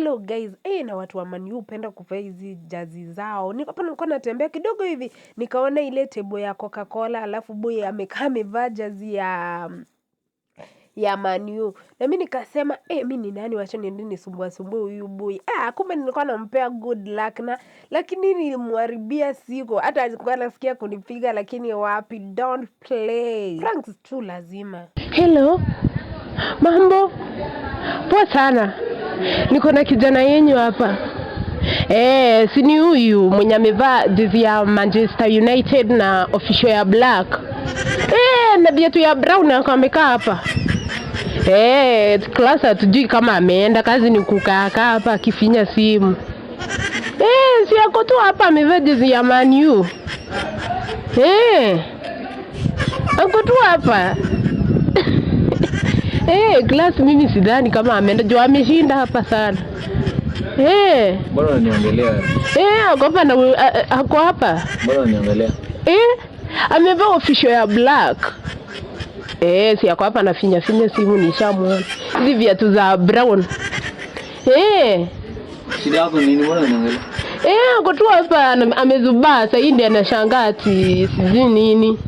Hello guys, na watu wa Man U hupenda kuvaa hizi jazi zao. Niko hapa nilikuwa natembea kidogo hivi, nikaona ile table ya Coca-Cola, alafu boy amekaa amevaa jazi ya Man U. Na mimi nikasema, mi ni nani, wacha niende nisumbue sumbue huyu boy. Ah, kumbe nilikuwa nampea good luck na lakini nilimharibia siku. Hata alikuwa anasikia kunipiga, lakini wapi, don't play. Pranks tu lazima. Hello, mambo poa sana. Niko na kijana yenyu hapa. Si ni huyu mwenye amevaa jezi ya Manchester United na official ya black, na viatu ya brown, ako amekaa hapa. Class hatujui kama ameenda kazi, ni kukaa kaa hapa akifinya simu. Si ako tu hapa amevaa jezi ya Man U. Ako tu hapa. Class mimi sidhani kama ameenda juu ameshinda hapa sana. Mbona unaniongelea? Ako hapa na ako hapa. Mbona unaniongelea? Amevaa official ya black. Si ako hapa anafinya finya simu, nishamuona. Hizi viatu za brown. Shida yako ni nini? Mbona unaniongelea? Ako tu hapa amezubaa, sasa hii ndiye anashangaa ati sijui nini.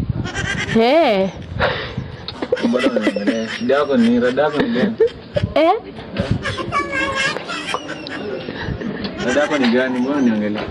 Mbona unaniongelea? Shida yako ni nini? Rada yako ni gani? Eh? Rada yako ni gani? Mbona unaniongelea?